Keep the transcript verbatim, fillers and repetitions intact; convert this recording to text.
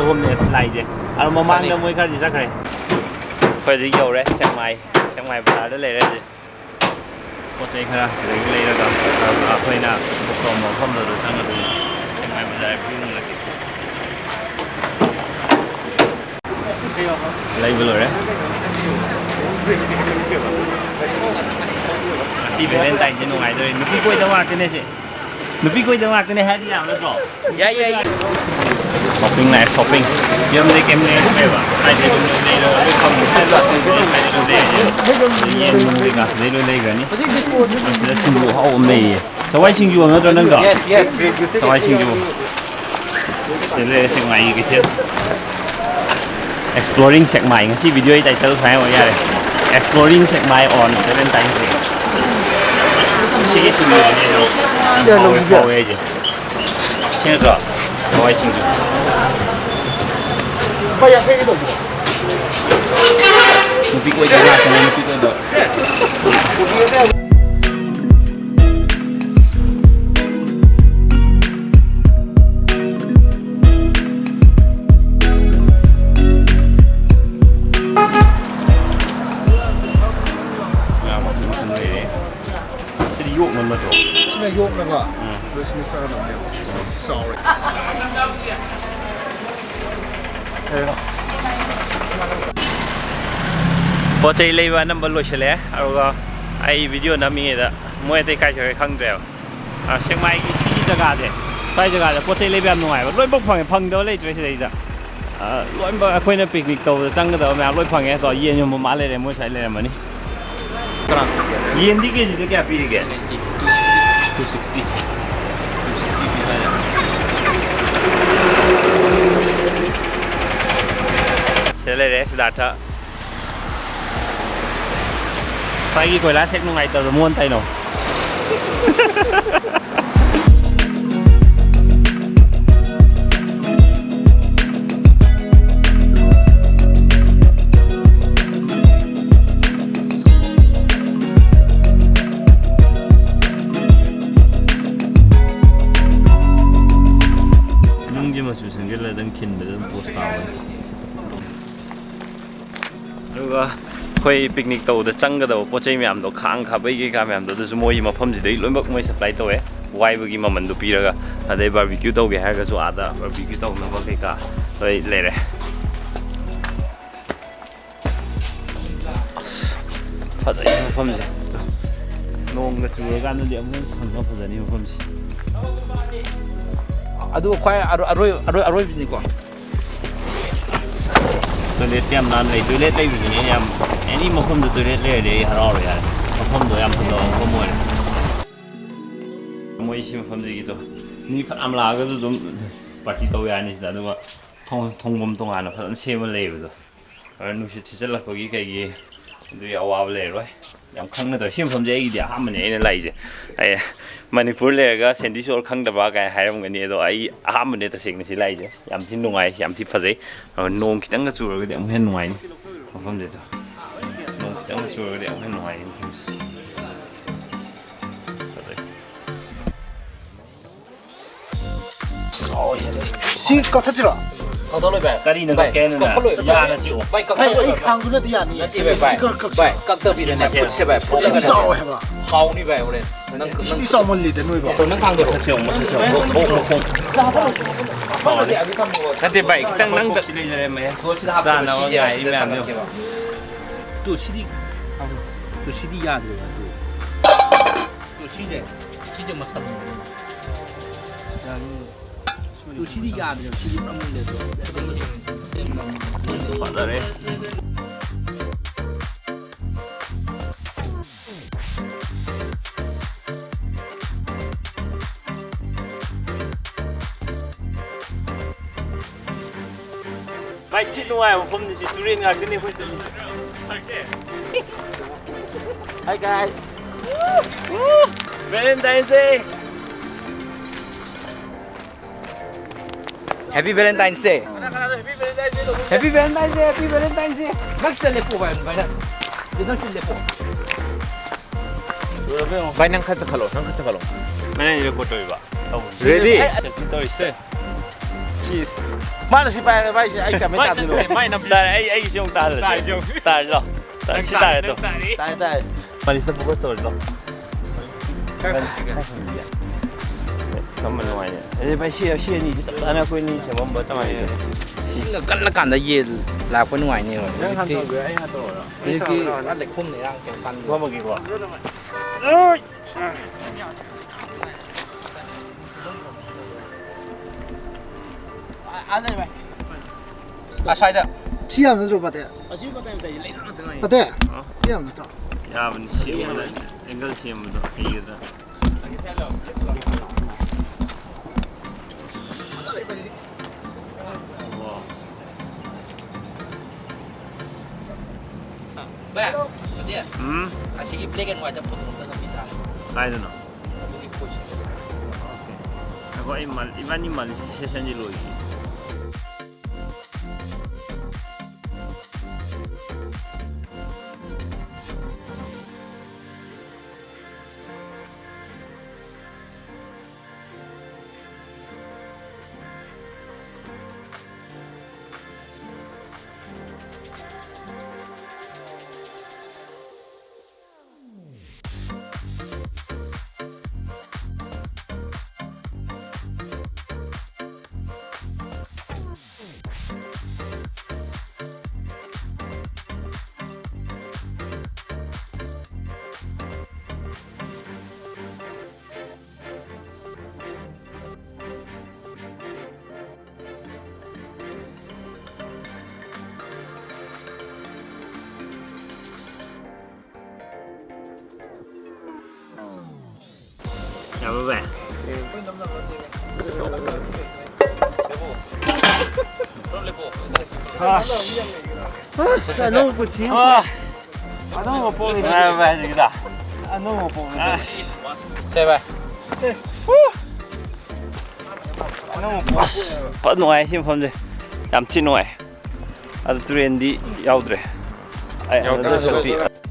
ꯍꯣꯝꯅꯦ ꯂꯥꯛꯏꯁꯦ꯫ ꯑꯗꯣ ꯃꯃꯥꯡꯗ ꯁꯅꯤ꯫ ꯃꯣꯏ ꯈꯔꯗꯤ ꯆꯠꯈ꯭ꯔꯦ꯫ ꯑꯩꯈꯣꯏ ꯍꯧꯖꯤꯛ ꯌꯧꯔꯦ ꯁꯦꯛꯃꯥꯏ꯫ ꯁꯦꯛꯃꯥꯏ ꯕꯖꯥꯔꯗ ꯂꯩꯔꯦ ꯍꯧꯖꯤꯛ꯫ ꯄꯣꯠ ꯆꯩ ꯈꯔ ꯁꯤꯗꯒꯤ ꯂꯩꯔꯒ, ꯑꯗꯨꯒ ꯑꯩꯈꯣꯏꯅ ꯕꯁ ꯇꯣꯡꯕ ꯃꯐꯝꯗꯨꯗ ꯆꯪꯉꯗꯣꯏꯅꯤ꯫ ꯁꯦꯛꯃꯥꯏ ꯕꯖꯥꯔ view ꯅꯨꯡꯉꯥꯏꯇꯦ꯫ ꯂꯩꯕ ꯂꯣꯏꯔꯦ꯫ ꯉꯁꯤ Valentineꯁꯦ ꯅꯨꯡꯉꯥꯏꯗꯣꯔꯤ꯫ ꯅꯨꯄꯤ ꯀꯣꯏꯗꯕ ꯉꯥꯛꯇꯅꯦ ꯁꯤ꯫ ꯅꯨꯄꯤ ꯀꯣꯏꯗꯕ ꯉꯥꯛꯇꯅꯦ ꯍꯥꯏꯗꯤ ꯌꯥꯕ ꯅꯠꯇ꯭ꯔꯣ? ꯌꯥꯏ, ꯌꯥꯏ, ꯌꯥꯏ꯫ Shopping ꯂꯥꯛꯑꯦ, shopping꯫ ꯌꯨꯝꯗꯩ ꯀꯩꯝ ꯂꯩꯔꯛꯇ꯭ꯔꯦꯕ꯫ ꯍꯥꯏꯗꯤ ꯑꯗꯨꯝ ꯂꯩꯔꯒ ꯂꯣꯏ ꯐꯪꯉꯦ꯫ ꯌꯦꯟ ꯅꯨꯡ ꯀꯩꯀꯥ ꯁꯤꯗꯩ ꯂꯣꯏ ꯂꯩꯈ꯭ꯔꯅꯤ꯫ ꯑꯁꯤꯗ ꯁꯤꯡꯖꯨ ꯑꯍꯥꯎꯕ ꯑꯃ ꯂꯩꯌꯦ꯫ ꯆꯋꯥꯏ ꯁꯤꯡꯖꯨ ꯅꯠꯇ꯭ꯔꯣ ꯅꯪꯗꯣ? Yes, yes. ꯆꯋꯥꯏ ꯁꯤꯡꯖꯨ꯫ ꯁꯤꯗ ꯂꯩꯔꯦ ꯁꯦꯛꯃꯥꯏꯒꯤ ꯀꯩꯊꯦꯜ꯫ Exploring ꯁꯦꯛꯃꯥꯏ꯫ ꯉꯁꯤ videoꯒꯤ title ꯁꯨꯃꯥꯏꯅ ꯑꯣꯏ ꯌꯥꯔꯦ꯫ Exploring Sekmai on Valentine's Day꯫ ꯁꯤꯒꯤ ꯁꯤꯡꯖꯨꯁꯤꯅꯦ ꯑꯩꯅ ꯌꯥꯝ ꯍꯥꯎꯋꯦ, ꯍꯥꯎꯋꯦ ꯍꯥꯏꯁꯦ꯫ ꯁꯤ ꯅꯠꯇ꯭ꯔꯣ? ꯍꯋꯥꯏ ꯁꯤꯡꯖꯨ꯫ ꯂꯨꯄꯥ ꯌꯥꯡꯈꯩꯒꯤ ꯇꯧꯕꯤꯔꯣ꯫ ꯅꯨꯄꯤ ꯀꯣꯏꯗꯕ ꯉꯥꯛꯇꯅꯦ, ꯅꯨꯄꯤ ꯀꯣꯏꯗꯕ꯫ ꯉꯥ ꯃꯈꯜ ꯃꯈꯜ ꯂꯩꯔꯦ꯫ ꯁꯤꯗꯤ ꯌꯣꯛꯅꯕ ꯅꯠꯇ꯭ꯔꯣ? ꯁꯤꯅ ꯌꯣꯛꯅꯕ꯫ ꯎꯝ꯫ ꯑꯗꯨ ꯁꯤꯅ ꯆꯥꯅꯕꯅꯦꯕ꯫ ꯁꯤ ꯆꯥꯎꯔꯦ꯫ ꯄꯣꯠ ꯆꯩ ꯂꯩꯕ ꯑꯅꯝꯕ ꯂꯣꯏꯁꯤꯜꯂꯛꯑꯦ, ꯑꯗꯨꯒ ꯑꯩ video ꯅꯝꯃꯤꯉꯩꯗ ꯃꯣꯏ ꯑꯇꯩ ꯀꯥꯏ ꯆꯠꯈ꯭ꯔꯦ ꯈꯪꯗ꯭ꯔꯦꯕ꯫ ꯑ, ꯁꯦꯛꯃꯥꯏꯒꯤ ꯁꯤꯒꯤ ꯖꯒꯥꯁꯦ, ꯁ꯭ꯋꯥꯏ ꯖꯒꯥꯁꯦ ꯄꯣꯠ ꯆꯩ ꯂꯩꯕ ꯌꯥꯝ ꯅꯨꯡꯉꯥꯏꯕ, ꯂꯣꯏꯅꯃꯛ ꯐꯪꯉꯦ, ꯐꯪꯗꯕ ꯂꯩꯇ꯭ꯔꯦ ꯁꯤꯗꯩꯗ꯫ ꯑ, ꯂꯣꯏꯅꯃꯛ ꯑꯩꯈꯣꯏꯅ picnic ꯇꯧꯕꯗ ꯆꯪꯒꯗꯕ ꯃꯌꯥꯝ ꯂꯣꯏ ꯐꯪꯉꯦ꯫ ꯑꯗꯣ ꯌꯦꯟ ꯌꯣꯟꯕ ꯃꯥ ꯂꯩꯔꯦ, ꯃꯣꯏ ꯁ꯭ꯋꯥꯏ ꯂꯩꯔꯝꯃꯅꯤ꯫ ꯌꯦꯟꯗꯤ ꯀꯦꯖꯤꯗ ꯀꯌꯥ ꯄꯤꯔꯤꯒꯦ? Two sixty꯫ Two sixty ꯄꯤ ꯍꯥꯏꯔꯦ꯫ ꯁꯤꯗ ꯂꯩꯔꯦ ꯁꯤꯗꯥꯔꯊ꯫ ꯉꯁꯥꯏꯒꯤ ꯀꯣꯏꯂꯥꯁ ꯍꯦꯛ ꯅꯨꯡꯉꯥꯏꯇꯕꯗꯣ ꯃꯉꯣꯟ ꯇꯥꯏꯅꯧ꯫ ꯅꯨꯡꯁꯦ ꯃꯆꯨ ꯁꯪꯖꯤꯜꯂ ꯑꯗꯨꯝ ꯈꯤꯟꯕꯗ ꯑꯗꯨꯝ ꯄꯣꯁ ꯇꯥꯕꯅꯤ꯫ ꯑꯗꯨꯒ ꯑꯩꯈꯣꯏ ꯄꯤꯛꯅꯤꯛ ꯇꯧꯕꯗ ꯆꯪꯒꯗꯕ ꯄꯣꯠ ꯆꯩ ꯃꯌꯥꯝꯗꯣ, ꯈꯥꯡ ꯈꯥꯕꯩ ꯀꯩꯀꯥ ꯃꯌꯥꯝꯗꯣ, ꯑꯗꯨꯁꯨ ꯃꯣꯏꯒꯤ ꯃꯐꯝꯁꯤꯗꯩ ꯂꯣꯏꯅꯃꯛ ꯃꯣꯏ ꯁꯄ꯭ꯂꯥꯏ ꯇꯧꯋꯦ, ꯋꯥꯏꯕꯒꯤ ꯃꯃꯟꯗꯣ ꯄꯤꯔꯒ꯫ ꯑꯗꯩ ꯕꯥꯔꯕꯤꯀ꯭ꯌꯨ ꯇꯧꯒꯦ ꯍꯥꯏꯔꯒꯁꯨ ꯑꯥꯗ ꯕꯥꯔꯕꯤꯀ꯭ꯌꯨ ꯇꯧꯅꯕ ꯀꯩꯀꯥ ꯂꯣꯏ ꯂꯩꯔꯦ꯫ ꯑꯁ, ꯐꯖꯩ ꯃꯐꯝꯁꯦ꯫ ꯅꯣꯡꯒ ꯆꯨꯔꯀꯥꯟꯗꯗꯤ ꯑꯃꯨꯛ ꯍꯦꯟꯅ ꯁꯪꯉ ꯐꯖꯅꯤ ꯃꯐꯝꯁꯦ꯫ ꯑꯗꯨ ꯈ꯭ꯋꯥꯏ ꯑꯔꯣꯏ-, ꯑꯔꯣꯏ-, ꯑꯔꯣꯏ-, ꯑꯔꯣꯏꯕꯅꯤꯀꯣ꯫ ꯇꯣꯏꯂꯦꯠꯇꯤ ꯌꯥꯝ ꯅꯥꯟꯅ ꯂꯩ꯫ ꯇꯣꯏꯂꯦꯠ ꯂꯩꯕꯁꯤꯅꯦ ꯌꯥꯝ, ꯑꯦꯅꯤ ꯃꯐꯝꯗ ꯇꯣꯏꯂꯦꯠ ꯂꯩꯔꯗꯤ ꯑꯩ ꯍꯔꯥꯎꯔꯦ ꯌꯥꯔꯦ꯫ ꯃꯐꯝꯗꯣ ꯌꯥꯝ ꯐꯖꯕ ꯃꯐꯝ ꯑꯣꯏꯔꯦ꯫ ꯃꯣꯏ ꯁꯤ ꯃꯐꯝꯁꯤꯒꯤꯗꯣ ꯃꯤ ꯐꯅꯌꯥꯝ ꯂꯥꯛꯑꯒꯁꯨ ꯑꯗꯨꯝ ꯄꯥꯔꯇꯤ ꯇꯧ ꯌꯥꯔꯅꯤ ꯁꯤꯗ꯫ ꯑꯗꯨꯒ ꯊꯣꯡ-, ꯊꯣꯡꯐꯝ ꯇꯣꯉꯥꯟꯅ ꯐꯖꯅ ꯁꯦꯝꯃ ꯂꯩꯕꯗꯣ꯫ ꯑꯗꯨ ꯅꯨꯡꯁꯤꯠ ꯁꯤꯠꯆꯜꯂꯛꯄꯒꯤ ꯀꯩꯒꯤ ꯑꯗꯨꯒꯤ ꯑꯋꯥꯕ ꯂꯩꯔꯔꯣꯏ꯫ ꯌꯥꯝ ꯈꯪꯅ ꯇꯧꯋꯦ꯫ ꯁꯤ ꯃꯐꯝꯁꯦ ꯑꯩꯒꯤꯗꯤ ꯑꯍꯥꯟꯕꯅꯦ ꯑꯩꯅ ꯂꯥꯛꯏꯁꯦ꯫ ꯑꯩ ꯃꯅꯤꯄꯨꯔ ꯂꯩꯔꯒ ꯁꯦꯟꯗꯤ ꯁꯣꯔ ꯈꯪꯗꯕ ꯀꯥꯏꯅ ꯍꯥꯏꯔꯝꯒꯅꯤ, ꯑꯗꯣ ꯑꯩ ꯑꯍꯥꯟꯕꯅꯦ ꯇꯁꯦꯡꯅ ꯁꯤ ꯂꯥꯛꯏꯁꯦ꯫ ꯌꯥꯝ ꯊꯤ ꯅꯨꯡꯉꯥꯏ, ꯌꯥꯝ ꯊꯤ ꯐꯖꯩ꯫ ꯑꯗꯣ ꯅꯣꯡ ꯈꯤꯇꯪꯒ ꯆꯨꯔꯒꯗꯤ ꯑꯃꯨꯛ ꯍꯦꯟꯅ ꯅꯨꯡꯉꯥꯏꯅꯤ ꯃꯐꯝꯁꯤꯗ꯫ ꯅꯣꯡ ꯈꯤꯇꯪꯒ ꯆꯨꯔꯒꯗꯤ ꯑꯃꯨꯛ ꯍꯦꯟꯅ ꯅꯨꯡꯉꯥꯏꯅꯤ ꯃꯐꯝꯁꯦ꯫ ꯐꯖꯩ꯫ ꯁꯤ ꯀꯛꯊꯠꯁꯤꯔꯣ? ꯀꯛꯊꯠꯂꯣꯏ ꯚꯥꯏ꯫ ꯀꯔꯤꯅꯣ ꯚꯥꯏ, ꯀꯛꯀꯦ ꯍꯥꯏꯅꯣ? ꯀꯛꯊꯠꯂꯣꯏ꯫ ꯌꯥꯅ ꯆꯤꯛꯑꯣ꯫ ꯚꯥꯏ, ꯍꯩ, ꯑꯩ ꯀꯛꯊꯠꯂꯣꯏ ꯚꯥꯏ꯫ ꯈꯥꯡꯗꯨꯅꯗꯤ ꯌꯥꯅꯤꯌꯦ꯫ ꯅꯠꯇꯦ ꯚꯥꯏ, ꯚꯥꯏ, ꯁꯤ ꯀꯛ-, ꯀꯛꯁꯤꯔꯣ? ꯚꯥꯏ, ꯀꯛꯇꯕꯤꯗꯅꯦ, ꯈꯨꯠꯁꯦ ꯚꯥꯏ, ꯐꯨꯠꯂꯒꯅꯦ꯫ ꯆꯥꯎꯋꯦ ꯍꯥꯏꯕ꯫ ꯍꯥꯎꯅꯤ ꯚꯥꯏ, ꯍꯣꯔꯦꯟ꯫ ꯅꯪ, ꯁꯤꯗꯤ ꯅꯪ ꯆꯥꯎꯃꯜꯂꯤꯗ ꯅꯣꯏꯕꯣ꯫ ꯅꯪ ꯊꯥꯡꯗꯣꯔꯛꯑꯣ꯫ ꯃꯁꯛꯁꯦ ꯌꯦꯡꯉꯣ, ꯃꯁꯛꯁꯦ ꯌꯦꯡꯉꯣ꯫ ꯃꯈꯣꯡ, ꯃꯈꯣꯡ꯫ ꯅꯠꯇꯦ ꯚꯥꯏ, ꯈꯤꯇꯪ ꯅꯪꯗ ꯃꯈꯣꯡꯁꯤ ꯂꯩꯖꯔꯦ, ꯃꯌꯥꯝ ꯁꯤꯗ ꯍꯥꯞꯄꯒ ꯆꯥꯅꯕ ꯁꯤꯁꯦ ꯉꯥꯏꯔꯤ ꯑꯁꯤꯗ ꯃꯌꯥꯝꯗꯣ꯫ ꯊꯝꯃꯛꯀꯦꯕ꯫ ꯇꯨ ꯁꯤꯗꯤ, ꯇꯨ ꯁꯤꯗꯤ ꯌꯥꯗ꯭ꯔꯦꯕ, ꯇꯨ꯫ ꯇꯨ ꯁꯤꯁꯦ, ꯁꯤꯁꯦ ꯃꯁꯜ ꯌꯥꯅꯤ꯫ ꯇꯨ ꯁꯤꯗꯤ ꯌꯥꯗ꯭ꯔꯦꯕ, ꯁꯤꯗꯤ ꯄꯨꯔꯥ ꯃꯨꯜꯂꯦꯕ꯫ ꯐꯖꯔꯦ꯫ ꯚꯥꯏ, ꯊꯤ ꯅꯨꯡꯉꯥꯏꯕ ꯃꯐꯝꯅꯤ ꯁꯤ, ꯇꯨꯔꯦꯟ ꯉꯥꯛꯇꯅꯤ ꯑꯩꯈꯣꯏ ꯆꯠꯂꯤꯁꯦ꯫ Hi guys. Valentine's Day. Happy Valentine's Day. Happy Valentine's Day, Happy Valentine's Day. ꯅꯪ ꯁꯤꯗ ꯂꯦꯞꯄꯣ ꯚꯥꯏ, ꯚꯥꯏ, ꯅꯪ꯫ ꯅꯪ ꯁꯤꯗ ꯂꯦꯞꯄꯣ꯫ ꯚꯥꯏ, ꯅꯪ ꯈꯔ ꯆꯠꯈꯠꯂꯣ, ꯅꯪ ꯈꯔ ꯆꯠꯈꯠꯂꯣ꯫ ꯃꯅꯦ record ꯇꯧꯔꯤꯕ꯫ ꯇꯧꯔꯤꯁꯦ꯫ Ready? ꯑꯩ selfie ꯇꯧꯔꯤꯁꯦ꯫ ꯁꯤꯁ꯫ ꯃꯥꯅ ꯁꯤ ꯄꯥꯏꯔꯒ ꯃꯥꯏꯁꯦ ꯑꯩ ꯀꯃꯥꯏꯅ ꯃꯥꯏ ꯇꯥꯗꯣꯏꯅꯣ? ꯅꯠꯇꯦ, ꯃꯥꯏ ꯅꯝꯕꯤ-, ꯇꯥꯔꯦ, ꯑꯩ, ꯑꯩꯒꯤꯁꯤ ꯑꯃꯨꯛ ꯇꯥꯍꯜꯂꯁꯦ꯫ ꯇꯥꯔꯦ, ꯁꯤ ꯑꯃꯨꯛ꯫ ꯇꯥꯔꯦ, ꯁꯤ ꯇꯥꯔꯦ, ꯇꯥꯔꯦ, ꯑꯗꯣ꯫ ꯅꯪ ꯁꯤ ꯇꯥꯔꯦ, ꯇꯥꯔꯦ, ꯑꯗꯣ꯫ ꯅꯪ ꯇꯥꯔꯦ꯫ ꯃꯥꯂꯤꯁꯇ focus ꯇꯧꯔꯁꯤ ꯂꯥꯎ꯫ ꯀꯔꯝꯕ ꯅꯨꯡꯉꯥꯏꯅꯤ? ꯑꯦ, ꯚꯥꯏ, ꯁꯤ, ꯁꯤ ꯑꯅꯤꯁꯤ ꯆꯞ ꯆꯥꯅ ꯑꯩꯈꯣꯏ ꯑꯅꯤ ꯁꯦꯝꯃꯝꯕ ꯆꯞ ꯃꯥꯟꯅꯩ꯫ ꯏꯁꯤꯡꯒ ꯀꯜꯂꯀꯥꯟꯗ ꯌꯦꯟ ꯂꯥꯛꯄ ꯅꯨꯡꯉꯥꯏꯅꯦꯕ꯫ ꯅꯪ ꯍꯥꯟꯅ ꯍꯧꯖꯤꯛꯇꯤ ꯇꯧꯔꯒꯦ, ꯑꯩ ꯍꯥꯟꯅ ꯇꯧꯔꯒꯦ? ꯍꯧꯖꯤꯛꯇꯤ ꯄꯨꯔꯥ ꯂꯩꯈꯣꯝꯅ ꯏꯔꯥꯡ ꯀꯩꯝ ꯀꯥꯟꯗꯦ꯫ ꯐꯝꯃꯒꯦꯀꯣ꯫ ꯑꯁ꯭ꯋꯥꯏꯗ꯫ ꯁꯤ ꯌꯥꯝ ꯅꯠꯇ꯭ꯔꯣ, ꯄꯥꯇꯦ? ꯑꯁꯤ ꯃꯇꯥꯏ ꯃꯇꯥꯏꯁꯦ ꯂꯩꯅꯥ ꯉꯥꯛꯇ ꯉꯥꯏꯔꯦ꯫ ꯄꯥꯇꯦ? ꯑ? ꯁꯤ ꯌꯥꯝ ꯅꯠꯇ꯭ꯔꯣ? ꯌꯥꯕꯅꯤ, ꯁꯦꯝꯕꯗ, angle ꯁꯦꯝꯕꯗꯣ ꯍꯩꯒꯗ꯭ꯔꯥ? ꯑꯁ, ꯐꯖꯔꯦ, ꯚꯥꯏ, ꯁꯤ꯫ ꯋꯥ꯫ ꯚꯥꯏ, ꯄꯥꯇꯦ꯫ ꯎꯝ? ꯑꯁꯤꯒꯤ black and white ꯐꯣꯇꯣ ꯑꯝꯇ ꯅꯝꯕꯤ ꯇꯥꯔꯦ꯫ ꯀꯥꯏꯗꯅꯣ? ꯑꯗꯨꯒꯤ ꯄꯣꯠꯁꯦ꯫ ꯑꯣꯀꯦ꯫ ꯉꯥꯏꯈꯣ, ꯑꯩ ꯃꯥꯜ-, ꯏꯕꯥꯅꯤ ꯃꯥꯜꯂꯤꯁꯤ ꯁꯦꯁꯟꯁꯤ ꯂꯣꯏꯈꯤ꯫ ꯌꯥꯕ꯭ꯔꯣ, ꯚꯥꯏ? ꯑꯁ, ꯑꯅꯧꯕ ꯄꯨꯟꯁꯤ ꯑꯃ꯫ ꯑꯥ꯫ ꯑꯅꯧꯕ ꯄꯣꯛꯂꯤꯕ꯫ ꯅꯨꯡꯉꯥꯏꯕ꯭ꯔꯣ, ꯚꯥꯏ, ꯍꯧꯖꯤꯛꯀꯤꯗꯣ? ꯑꯅꯧꯕ ꯄꯣꯛꯂꯤꯕ꯫ ꯑꯥ꯫ ꯁꯦ, ꯚꯥꯏ꯫ ꯑꯅꯧꯕ ꯄꯣꯛ-, ꯑꯁ, ꯐꯖ ꯅꯨꯡꯉꯥꯏ ꯁꯤ ꯃꯐꯝꯁꯦ꯫ ꯌꯥꯝ ꯊꯤ ꯅꯨꯡꯉꯥꯏ꯫ ꯑꯗꯨ ꯇꯨꯔꯦꯟꯗꯤ ꯌꯥꯎꯗ꯭ꯔꯦ꯫ ꯑꯩ ꯌꯥꯎꯗ꯭ꯔꯦ꯫ ꯑꯗꯨꯗ selfie꯫